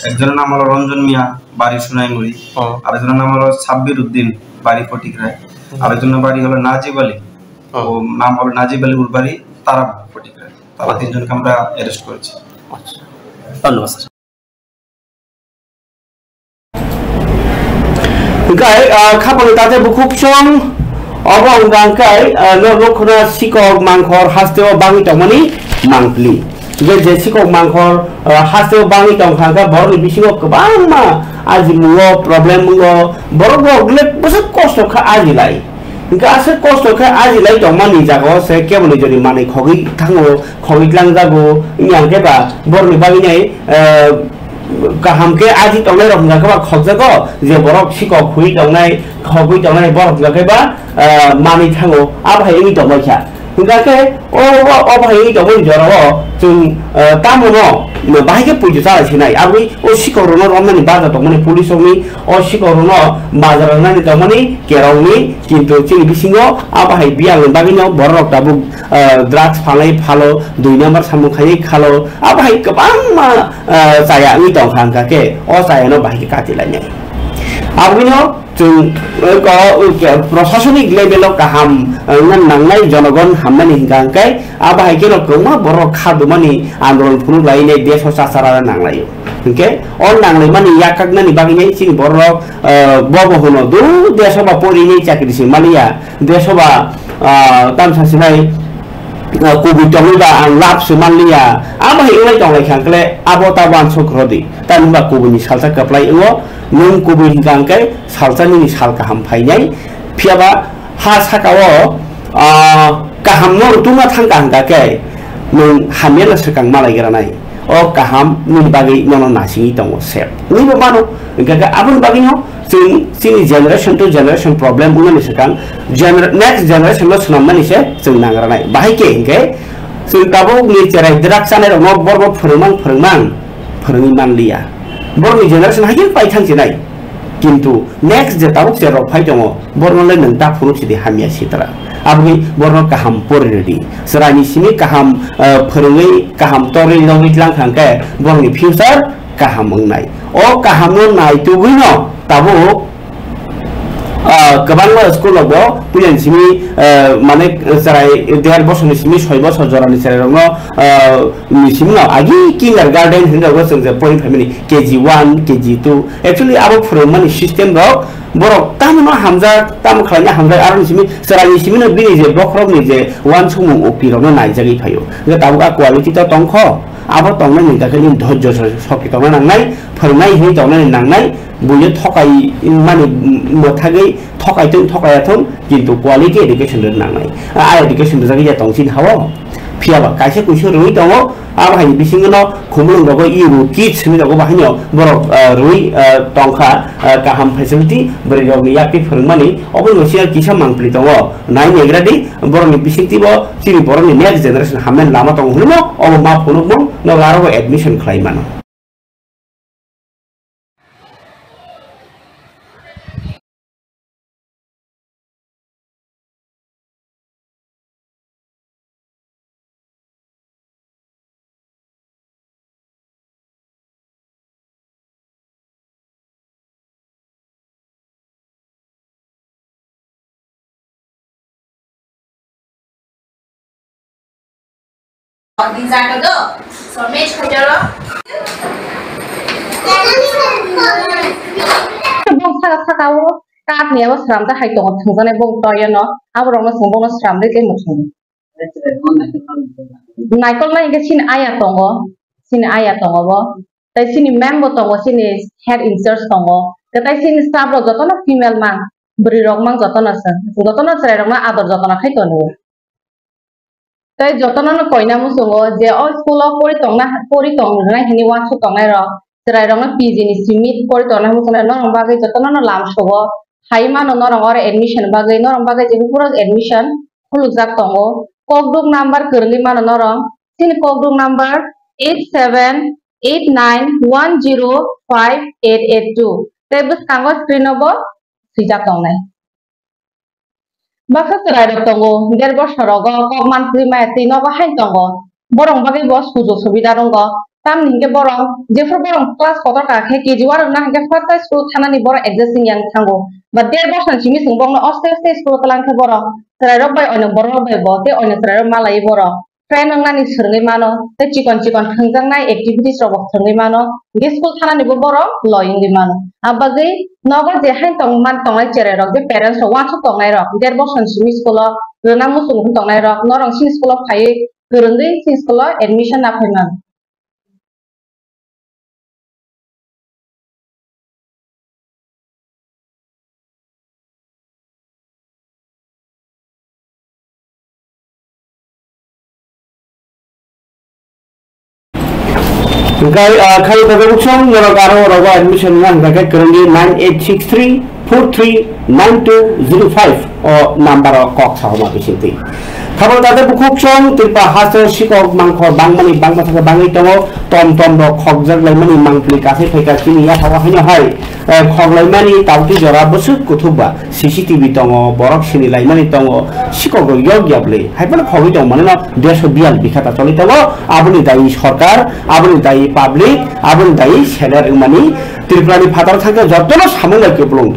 একজনের নাম হলো রঞ্জন মিয়া, বাড়ি সোনাইমুড়ি। ও। আরেকজনের নাম হলো সাব্বির উদ্দিন, বাড়ি ফটিকরায়। হুম। আরেকজনের বাড়ি হলো নাজিব আলী। ও। ও নাম হলো নাজিব আলী, ওর বাড়ি তারা ফটিকরায়। তারা তিনজনকে আমরা অ্যারেস্ট করেছি। আচ্ছা। ধন্যবাদ, sir. Hingkai, ah, khapangni tate bukhuk chwng obo wngkha hingkai, ah, no nukhuna sikok mangkhor hasteo bangwi tongmani mangpili. Hingke je sikok mangkhor, ah, hasteo bangwi tongkha hingkha borokni bisingo kwbangma ajimungo problem wngo, borok bo glek bwswk kosto kha ajilai. Hingke aswk kosto khe ajilai tongmani jagao se kebo nijoni manwi khogwi thango, khogwi tlangjago, wngya hingke ba borokni bagwi nai, eh, kaham khe aji tongnai rok hingka khe ba khokjago, je borok sikok hui tongnai, khogwi tongnai borok hingka khe ba, eh, manwi thango, abo hai wngwi tongbai kha. Hingka khe o, o, o bahai wngwi tongmani jorao chwng, eh, tamo no bahai khe poito chalai sinai, aboni o sikok rokno romnani baja tongmani police rokni o sikok rokno baja rwnani tongmani kerongni, kintu chini bisingo a bahai biyangni bagwino borok rok tabuk, eh, drugs phalai phalo, dui number samung khaiwi khalo, a bahai kwbangma, eh, chaya wngwi tongkha, hingkha khe o chayano bahai khe kati lainai. Abwino chwng, eh, ko, eh, prosasonik level o kaham, eh, wngna nangnai, jonogon hamnani hingkha hingkhe, a bahai kheno kwbangma borok kha dumani andolon phunuk lainai, desh o chachara nanglaio. Hingkhe o nanglaimani yakaknani bagwinai chini borok, eh, bobo hwno, du desh o ba porinai chakri se maliya, desh o ba, ah, tamsa sinai, ah, kubui tongwi ba ang lab se manliya, a bahai wngwi tonglai kha hingkhe abo ta uansuk rwdi, tamni ba kubuini salsa kwplai wngo, nwng kubui hingkha hingkhe salsa nini sal kaham phainai, phiyaba ha sakao, ah, kaham no rutuma thangkha hingkha khe nwng hamya no swkang malai granai. O kaham nini bagwi nono nasingwi tongo sep. Nini bo mano, hingkha khe aboni bagwi no chwng chini generation to generation problem wngnani swkang gener-, next generation no swnamnani se chwng nangranai. Bahai khe hingkhe chwng tabuk ni cherai drak chanai rok no borok phwrwngmang phwrwngmang phwrwngwi manliya. Borokni generation hai khe pai thang chinai. Kintu next je tabuk je rok phai tongo, borokno le nwng ta phunuk sidi hamya sitra. Aboni borokno kaham pori rwdi. Chwraini simi kaham, eh, phwrwngwi, kaham torwi nogwi tlang thang khe borokni future kaham wngnai. O kahamno naitugwino tabuk, ah, kwbangma school rogo puilani simi, eh, mane chwrai der bosorni simi soi bosor jorani chwrairokno, ah, ni simi no agi kindergarten hinwi rogo chwng je pori phaimani K G one, K G two. Actually, abo phwrwngmani system rok borok tamo no hamjak, tamo khlaina hamjak, aroni simi chwraini simi no bini je bokhorokni je uansukmung ukti rokno naijagwi phaio. Hwnkhe tabuk a quality to tongkho, abo tongnani hwnkhe nini dhorjo so-, sokti tongna nangnai, phwrwngnai hinwi tongnani nangnai, buino thokai mani mwthagwi thokai thung, thokaiya thung, kintu quality education rwna nangnai. A education rwjagwi ya tong chini hao. Phiya ba kaisa kuisu rwui tongo, abo haini bisingo no khumulwng rogo Euro Kids hinwi rogo, bahaino borok, ah, rwui, ah, tongkha, ah, kaham facility, bwrwi rokni yakti phwrwngmani, oboni bisingo kisa mangpili tongo. Nai negra di, borokni bisingtwi bo chini borokni next generation hamnani lama tongo hwnwi no, obo ma phunukmung no aro bo admission khlai mano. Bong saka saka o kak ni abo sram ta hai tongo thwngjaknai bong toya no, abo rok no chwng bono sram de tei muchung. Naikol lai hwnkhe chini aya tongo, chini aya tongo bo. Tei chini ma'am bo tongo, chini head in charge tongo. Tei chini staff rok jotono female man. bwrwi rok mang jotono se, jotono chwrai rokno ador jotono khai tongo. Tei jotono no koina muchungo je o school o pori tongna, pori tong rwnai hwnwi uansuk tongnai rok, chwrai rokno P G ni simi pori tongna muchungnai norok bagwi jotono no lam sugo. Hai mano norok oro admission bagwi, norok bagwi je bupuro admission khulukjak tongo. Kokduk number kwrwngwi mano norok, chini kokduk number eight seven eight nine one zero five eight eight two. Tei bwskango screen o bo swijak tongnai. Baksa chwrai rok tongo, der bosor rogo kok manpli maya twi nogo hai tongo. Borok bagwi bo sujog subida rwngo. Tamni hinkhe borok jephru borok class kotor ka khe K G one rwna hinkhe first time school thanani borok adjusting yang thango. Ba der bosor simi chwng borokno oste oste school twlang khe borok chwrai rok bai oino borok rok bai bo tei oino chwrai rok malaiwi borok friend wngnani swrwngwi mano, tei chikon chikon thwngjaknai activities rok bo thwngwi mano, hwnkhe school thanani bo borok loi wngwi mano. Abagwi nogo je hai tong man tongnai cherai rok, je parents rok uansuk tongnai rok, der bosor simi school o rwna muchung wng tongnai rok, norok chini school o phaiwi kwrwngwi chini school o admission naphai mano. Hingkai, ah, khai tabuk song norok aro rogo admission wngna hingka khe kwrwngwi nine eight six three four three nine two zero five o number o kok sahoma bisingtwi. Khabo tate bukhuk song Tripura haste sikok mangkhor bangmani bangma thangkhe bangwi tongo, tom tom rok khokjak laimani mangpili kasai phaika chini yathao haino hai, eh, khok laimani tabukti jora bwswk kuthukba. C C T V tongo, borok sini laimani tongo, sikok rok yok ya bwle, hai phano khogwi tong mano no, desh o biyal bikha ta choli tongo, aboni dayi sorkar, aboni dayi public, aboni dayi seler wngmani Tripura ni phataro thangkhe jotono samung bai kwplung.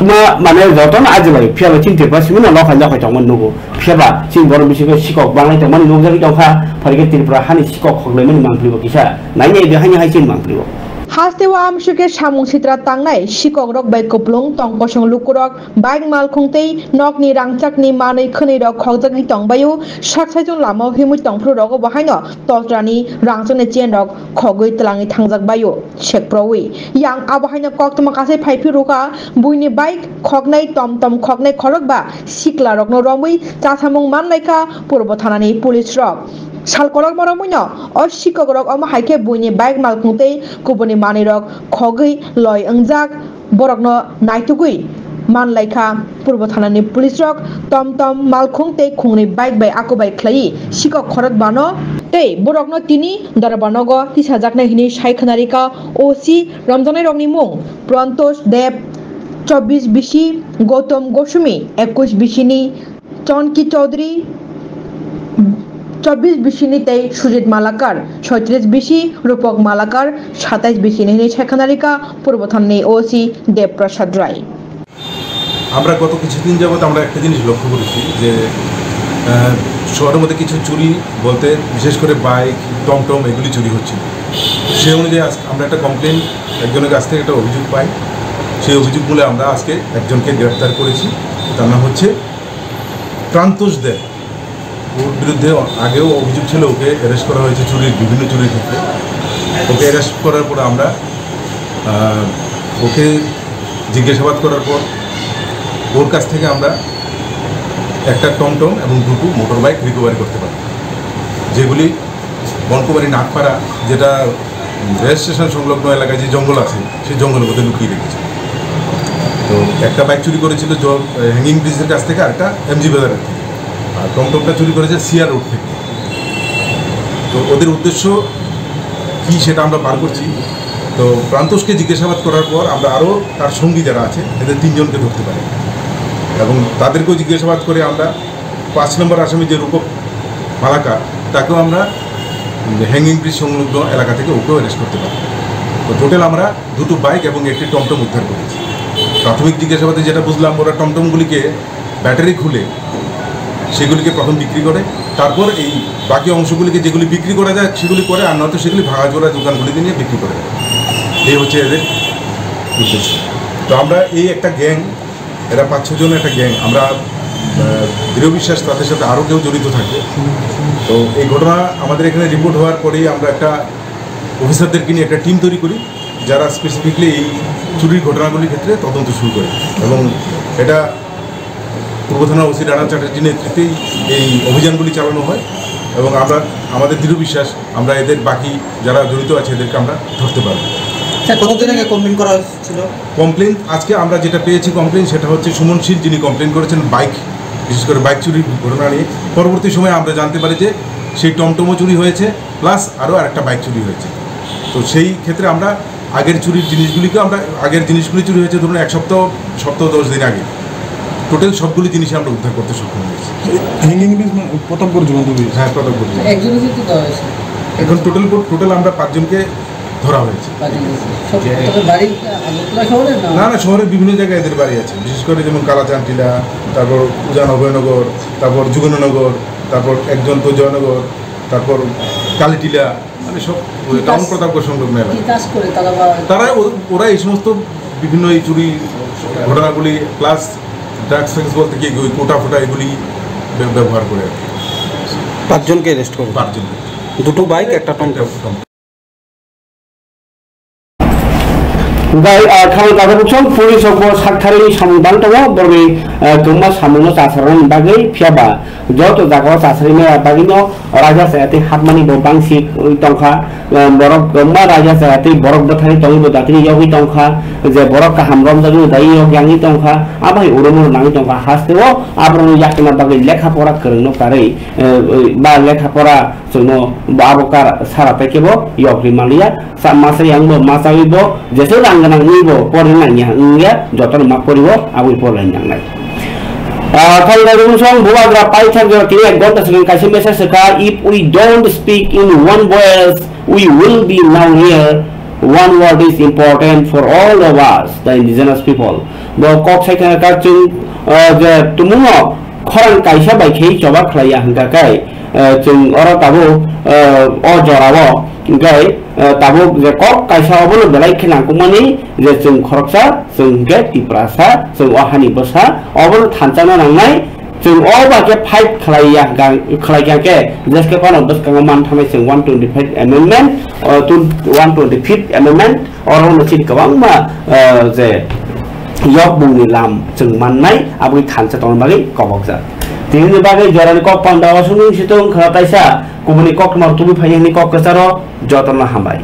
Ma, mane jotono ajilai, phiya bai chini Tripura simi no lokhai lokhai tongmani nugo, phiya ba chini borok bisingo sikok banglai tongmani nukjagwi tongkha, phai khe Tripura hani sikok khoglaimani mangpili bo kisa, nai nai de hani hai chini mangpili bo. Haste o amsukhe samung sitra tangnai sikok rok bai kwplung tong kosong lukurok. Bike malkhung tei nokni rangchakni manwi khwnwi rok khokjagwi tongbaio, sak saichung lamao himwi tongphuru rogo bo haino totrani rangchakni chain rok khogwi twlangwi thangjak baio sekprowi. Yang abo haino koktwma kasai phaiphuru kha, buini bike khoknai, tom tom khoknai khorok ba sikla rokno romwi chasamung manlaikha Purbo thanani police rok. Sal kolokma romwino o sikok rok omo hai khe buini bike malkhung tei kubuni manwi rok khogwi loi wngjak. Borokno naitugwi manlaikha Purbo thanani police rok, tom tom, malkhung tei khungnwi bike bai akubai khlaiwi sikok khorok bano tei borokno tini Darabanogo tisajaknai hwnwi sai khwnarikha O C romjaknairokni mung Prantosh Deb, chobbish bisi, Gautam Goswami, ekush bisini, Chonki Chaudhary, chobbish bisini tei Sujit Malakar, soitrish bisi, Rupak Malakar, satais bisini hwnwi sai khwnarikha Purbo thanani O C Dev Prasad Rai. আমরা গত কিছুদিন যাবত আমরা একটা জিনিস লক্ষ্য করেছি যে, আহ, শহরের মধ্যে কিছু চুরি বলতে বিশেষ করে বাইক, টমটম এগুলি চুরি হচ্ছে। সেই অনুযায়ী আজ আমরা একটা কমপ্লেন, একজনের কাছ থেকে একটা অভিযোগ পাই। সেই অভিযোগ মূলে আমরা আজকে একজনকে গ্রেপ্তার করেছি। তার নাম হচ্ছে প্রান্তোষ দে, ওর বিরুদ্ধে আগেও অভিযোগ ছিল, ওকে অ্যারেস্ট করা হয়েছে চুরির, বিভিন্ন চুরির ক্ষেত্রে। ওকে অ্যারেস্ট করার পর আমরা, আহ, ওকে জিজ্ঞাসাবাদ করার পর ওর কাছ থেকে আমরা একটা টমটম এবং দুটো মোটর বাইক রিকভারি করতে পারি, যেগুলি বনকুমারী নাগপাড়া, যেটা রেল স্টেশন সংলগ্ন এলাকায় যে জঙ্গল আছে, সেই জঙ্গলের মধ্যে লুকিয়ে রেখেছে। তো একটা বাইক চুরি করেছিল জ-, হ্যাঙ্গিং ব্রিজের কাছ থেকে, আরেকটা এমজি বাজারের থেকে, আর টমটমটা চুরি করেছে সিআর রোড থেকে। তো ওদের উদ্দেশ্য কি সেটা আমরা বার করছি। তো প্রান্তোষকে জিজ্ঞাসাবাদ করার পর আমরা আরও তার সঙ্গী যারা আছে, এদের তিনজনকে ধরতে পারি এবং তাদেরকেও জিজ্ঞাসাবাদ করে আমরা পাঁচ নম্বর আসামি যে রূপক মালাকার, তাকেও আমরা হ্যাঙ্গিং ব্রিজ সংলগ্ন এলাকা থেকে ওকেও অ্যারেস্ট করতে পারি। তো টোটাল আমরা দুটো বাইক এবং একটি টমটম উদ্ধার করেছি। প্রাথমিক জিজ্ঞাসাবাদে যেটা বুঝলাম, ওরা টমটমগুলিকে ব্যাটারি খুলে সেগুলিকে প্রথম বিক্রি করে, তারপর এই বাকি অংশগুলিকে যেগুলি বিক্রি করা যায় সেগুলি করে, আর নয়তো সেগুলি ভাঙাচোরা দোকানগুলিতে নিয়ে বিক্রি করে দেয়। এই হচ্ছে এদের উদ্দেশ্য। তো আমরা এই একটা গ্যাং, এরা পাঁচ ছজনের একটা গ্যাং। আমরা, আহ, দৃঢ় বিশ্বাস তাদের সাথে আরও কেউ জড়িত থাকবে। তো এই ঘটনা আমাদের এখানে রিপোর্ট হওয়ার পরেই আমরা একটা অফিসারদেরকে নিয়ে একটা টিম তৈরি করি। যারা স্পেসিফিকলি এই চুরির ঘটনাগুলির ক্ষেত্রে তদন্ত শুরু করে এবং এটা পূর্ব থানা ওসি রানা চ্যাটার্জির নেতৃত্বেই এই অভিযানগুলি চালানো হয় এবং আমরা, আমাদের দৃঢ় বিশ্বাস আমরা এদের বাকি যারা জড়িত আছে এদেরকে আমরা ধরতে পারবো। স্যার, কতদিন আগে কমপ্লেন করা হয়েছিল? কমপ্লেন আজকে আমরা যেটা পেয়েছি কমপ্লেন সেটা হচ্ছে সুমন শীল যিনি কমপ্লেন করেছেন বাইক, বিশেষ করে বাইক চুরির ঘটনা নিয়ে। পরবর্তী সময়ে আমরা জানতে পারি যে সেই টমটমও চুরি হয়েছে, প্লাস আরও আরেকটা বাইক চুরি হয়েছে। তো সেই ক্ষেত্রে আমরা আগের চুরির জিনিসগুলিকে আমরা, আগের জিনিসগুলি চুরি হয়েছে ধরুন এক সপ্তাহ, সপ্তাহ দশ দিন আগে, টোটাল সবগুলি জিনিসই আমরা উদ্ধার করতে সক্ষম হয়েছি। হ্যাঙ্গিং ব্রিজ মানে প্রতাপগড় ঝুলন্ত ব্রিজ। হ্যাঁ, প্রতাপগড় ঝুলন্ত। একজনকে তো ধরা হয়েছে। এখন টোটাল, টোটাল আমরা পাঁচজনকে ধরা হয়েছে। পাঁচজন। সব তবে বাড়ি আগরতলা শহরে না? না না, শহরে বিভিন্ন জায়গায় এদের বাড়ি আছে, বিশেষ করে যেমন কালাচান টিলা, তারপর উজান অভয়নগর, তারপর যুগেন্দ্রনগর, তারপর একজন তো জয়নগর, তারপর কালীটিলা, মানে সব ওই কি টাউন কাজ- প্রতাপগড় সংলগ্ন এলাকা। কি কাজ করে তারা বা তারা ও- ওরা এই সমস্ত বিভিন্ন এই চুরি ঘটনাগুলি প্লাস ড্রাগস ফ্রাগস বলতে কি ওই কোটা ফোটা এগুলি ব্য- ব্যবহার করে আর কি। পাঁচজনকে অ্যারেস্ট করবো। পাঁচজন। দুটো বাইক, একটা টমটম। Gai, ah, khamai kaisa buksong police rok bo sak thari samung tang tongo, borokni, ah, kwbangma samung no chasarnani bagwi, phiya ba joto jaga o chasari maya bagwi no raida chaya tei hapmani bo bangsi wng tongkha, ah, borok kwbangma raida chaya tei borok bwthari tongwi bo datini yogwi tongkha, je borok kaham romjagwi bo dai yok yangwi tongkha, abo hai uro muro nangwi tongkha, haste o aborokno yakna bagwi lekha pora kwrwng no karwi, eh, ba lekha pora chwngno bo abo kar sara paikhe bo yok ri manliya, sa masa yang bo masa wi bo, jesa rang gwnang wi bo porna nangya wngya, jotono ma poribo aboni porlai nangnai. Ah, thani dai rung song bubagra paithak jora tini ek ghonta swkang kaisa message swkha, "If we don't speak in one voice, we will be now here. One word is important for all of us, the indigenous people." Bo kok sai khna kha chwng, ah, je tumungo khorang kaisa bai khe choba khlaiya hwnkha khe, eh, chwng oro tabuk, eh, o jorao hwnkhe, eh, tabuk je kok kaisa obono belai khe nangkukmani je chwng khoroksa, chwng hwnkhe Tiprasa, chwng o hani bwsa, obono thansa no nangnai, chwng o ba khe fight khlaiya hwnkha, khlai kha khe, jeske phano bwskango man thangnai chwng one twenty five amendment, o tu-, one twenty fifth amendment, oro no chini kwbangma, eh, je yok bungni lam chwng mannai, aboni thansa tongna bagwi kobokjak. Tini bagwi jorani kok panda o sumung situng khna taisa, kubuni kok no tubui phai hwnwi kok kwcharo jotono hambai.